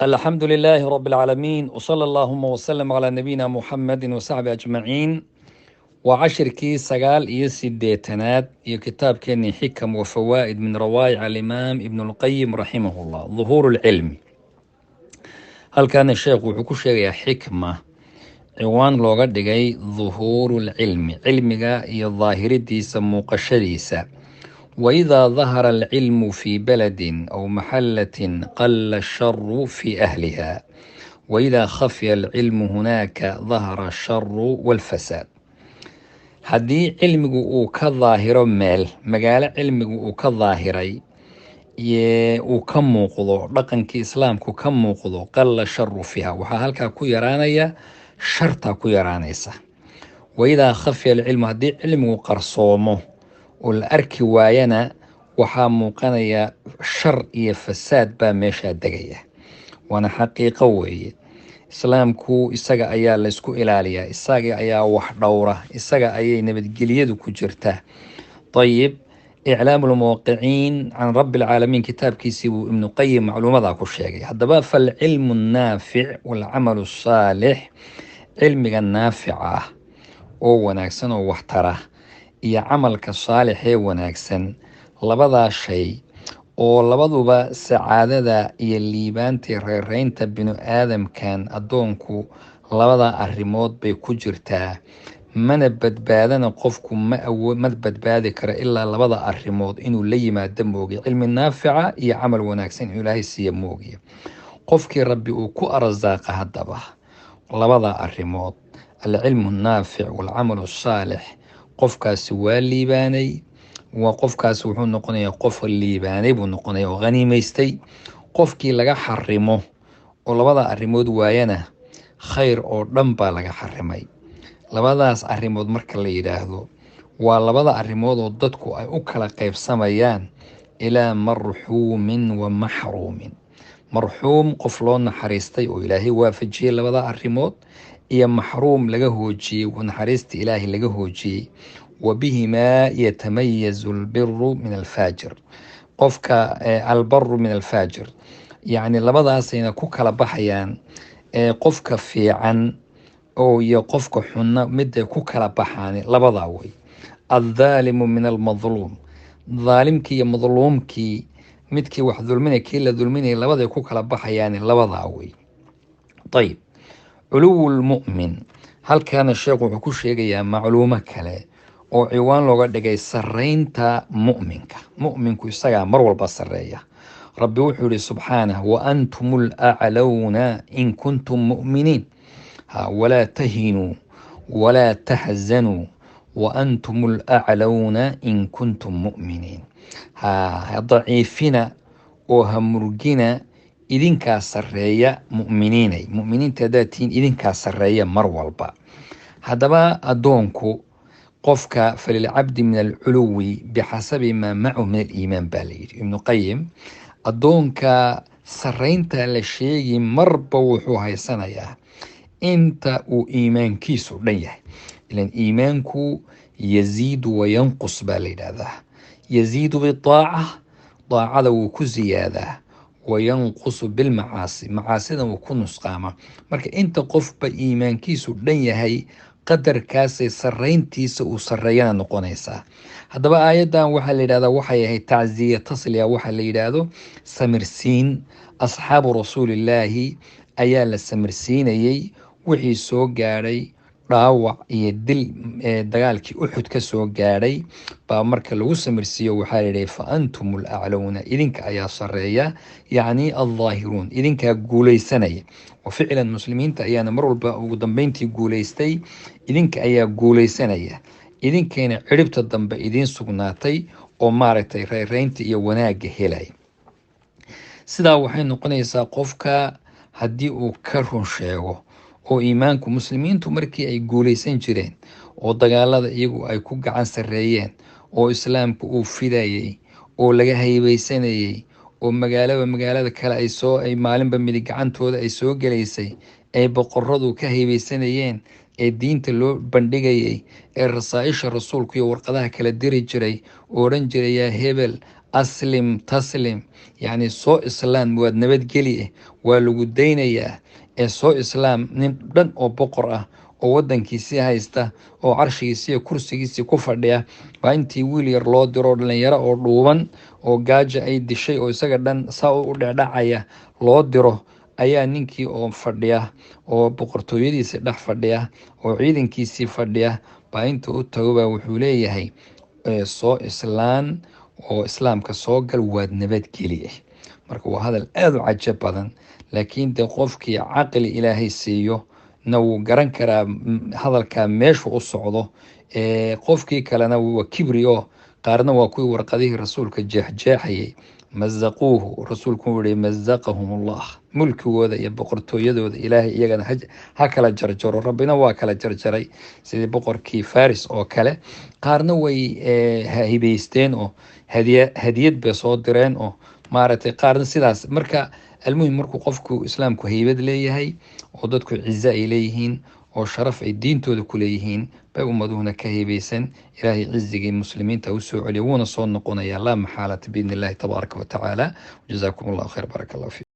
الحمد لله رب العالمين، وصلى اللهم وسلم على نبينا محمد وصحبه أجمعين. Waa cashirkii 89aad iyo kitaabkeenii Xikam wa Fawaa'id min rawaa'ic alimaam Ibn Lqayim raximahullah, duhuur lcilmi. Halkaana sheekhu wuxuu ku sheegayaa xikma ciwaan looga dhigay duhuuru lcilmi, cilmiga iyo daahiridiisa, muuqashadiisa. Waidaa dahara alcilmu fii baladin aw maxalatin qala asharu fii ahliha, waidaa khafiya alcilmu hunaaka dahara asharu walfasaad. Haddii cilmigu uu ka daahiro meel, magaalo cilmigu uu ka daahiray, uu ka muuqdo, dhaqankii islaamku ka muuqdo, qalla sharu fiiha, waxaa halkaa ku yaraanaya shartaa ku yaraanaysa. Waidaa khafiya alcilmu, haddii cilmigu qarsoomo oo la arki waayana, waxaa muuqanaya shar iyo fasaad baa meeshaa degaya. Waana xaqiiqo weeye. Islaamku isaga ayaa laysku ilaaliyaa, isaga ayaa wax dhowra, isaga ayay nabadgelyadu ku jirtaa. Ayib, Iclaamu lmuwaqiciin can Rabbi alcaalamiin kitaabkiisii buu Ibnu Qayim macluumadaa ku sheegay. Haddaba, falcilmu naafic walcamalu saalix, cilmiga naafica ah oo wanaagsan oo waxtara iyo camalka saalix ee wanaagsan, labadaa shay oo labaduba sacaadada iyo liibaanta, reereynta binu aadamkan addoonku labada arrimood bay ku jirtaa. Mana badbaadana qofku, ma awood, ma badbaadi karo ilaa labada arrimood inuu la yimaado moogiye, cilmi naafica iyo camal wanaagsan inuu Ilaahay siiya moogiye. Qofkii Rabbi uu ku arsaaqa haddaba labada arrimood, alcilmu naafic walcamalu saalix, qofkaasi waa liibaanay. Waa qofkaasi wuxuu noqonayaa qof liibaanay buu noqonaya oo khaniimaystay. Qofkii laga xarimo oo labada arrimood waayana, khayr oo dhan baa laga xarimay. Labadaas arrimood marka la yidhaahdo, waa labada arrimood oo dadku ay u kala qaybsamayaan ilaa marxuumin wa maxruumin. Marxuum, qof loo naxariistay oo Ilaahay waafajiyey labada arrimood, iyo maxruum, laga hoojiyey, naxariista Ilaahay laga hoojiyey. Wa bihimaa yatamayazu albiru min alfaajir, qofka albaru min alfaajir, yacni labadaasayna ku kala baxayaan qofka fiican oo iyo qofka xunna. Miday ku kala baxaan labadaa way. Aldhaalimu min almadluum, dhaalimkii iyo madluumkii, midkii wax dulminay, kii la dulminayay, labaday ku kala baxayaan labadaa way. Ayib, culuwu lmu'min. Halkaana sheekhu wuxuu ku sheegayaa macluumo kale oo ciwaan looga dhigay sareynta mu'minka. Mu'minku isagaa mar walba sareeya. Rabbi wuxuu yihi subxaanah: "Wa antum alaclowna in kuntum mu'miniin." Ha, "Walaa tahinuu walaa taxzanuu wa antum alaclowna in kuntum mu'miniin." Ha daciifina oo ha murgina, idinkaa sareeya mu'miniinay. Mu'miniinta haddaad tihiin, idinkaa sareeya mar walba. Haddaba addoonku, qofka, "Falilcabdi min alculuwi bixasabi maa macahu min aliimaan" baa la yidhi Ibnu Qayim. Addoonka sareynta la sheegi marba wuxuu haysanayaa inta uu iimaankiisu dhan yahay. Ilan iimaanku yaziidu wayanqus baa la yidhaahdaa. Yaziidu bitaaca, daacada wuu ku ziyaadaa, wayanqusu bilmacaasi, macaasida wuu ku nusqaama. Marka inta qofba iimaankiisu dhan yahay, qadarkaasay sareyntiisa uu sareeyana noqonaysaa. Haddaba aayaddan waxaa la yidhahdaa waxay ahayd tacziya, tasliya, waxaa la yidhaahdo samirsiin. Asxaabu Rasuulillaahi ayaa la samirsiinayey wixii soo gaadhay dhaawac iyo dil dagaalkii Uxud ka soo gaadhay baa. Marka lagu samirsiiyo waxaa la yidhi: "Fa antum alaclowna", idinka ayaa sareeya, yacni aldaahiruun, idinkaa guuleysanaya. Wa ficlan muslimiinta ayaana mar walba ugu dambeyntii guuleystay. Idinka ayaa guuleysanaya, idinkayna ciribta dambe idiin sugnaatay oo maaragtay reereynta iyo wanaagga helaya. Sidaa waxay noqonaysaa qofka haddii uu ka run sheego oo iimaanku, muslimiintu markii ay guuleysan jireen oo dagaalada iyagu ay ku gacan sareeyeen oo islaamku uu fidayey oo laga haybeysanayey oo magaalaba magaalada kale ay soo ay maalinba midig gacantooda ay soo gelaysay, ay boqoradu ka haybeysanayeen, ee diinta loo bandhigayay, ee rasaa-isha rasuulku iyo warqadaha kala diri jiray oo odhan jiray: "Yaa hebel, Aslim taslim, yacni soo islaam, waad nabadgeli, waa lagu daynayaa ee soo islaam. Nin dhan oo boqor ah oo wadankiisii haysta oo carshigiisii iyo kursigiisii ku fadhiya baa intii wiil yar loo diro, dhalinyaro oo dhuuban oo gaaja ay dishay oo isaga dhan saa u dhecdhacaya loo diro, ayaa ninkii oo fadhiya oo boqortooyadiisii dhex fadhiya oo ciidankiisii fadhiya baa inta u tago baa wuxuu leeyahay, soo islaan oo islaamka soo gal, waad nabadgeli. Marka waa hadal aada u cajab badan, laakiin dee qofkii caqli Ilaahay siiyo na wuu garan karaa hadalkaa meeshu u socdo, qofkii kalena waa kibri oo qaarna waa kuwii warqadihii rasuulka jeexjeexayay. Mazaquuhu, rasuulku wuxuu yihi mazaqahum Allah, mulkigooda iyo boqortooyadooda Ilaahay iyagana ha kala jarjaro. Rabbina waa kala jarjaray sidii boqorkii Faris oo kale. Qaarna way hibaysteen oo hadiyad bay soo direen oo maaragtay, qaarna sidaas. Marka almuhim, markuu qofku islaamku haybad leeyahay oo dadku cizo ay leeyihiin oo sharaf ay diintooda ku leeyihiin, bay ummaduhuna ka heybeysan. Ilaahay cizigii muslimiinta u soo celiya, wuuna soo noqonayaa laa maxaalata biidni Illahi tabaaraka wa tacaala. Jazaakum Allahu khayr, baaraka Allahu fiikum.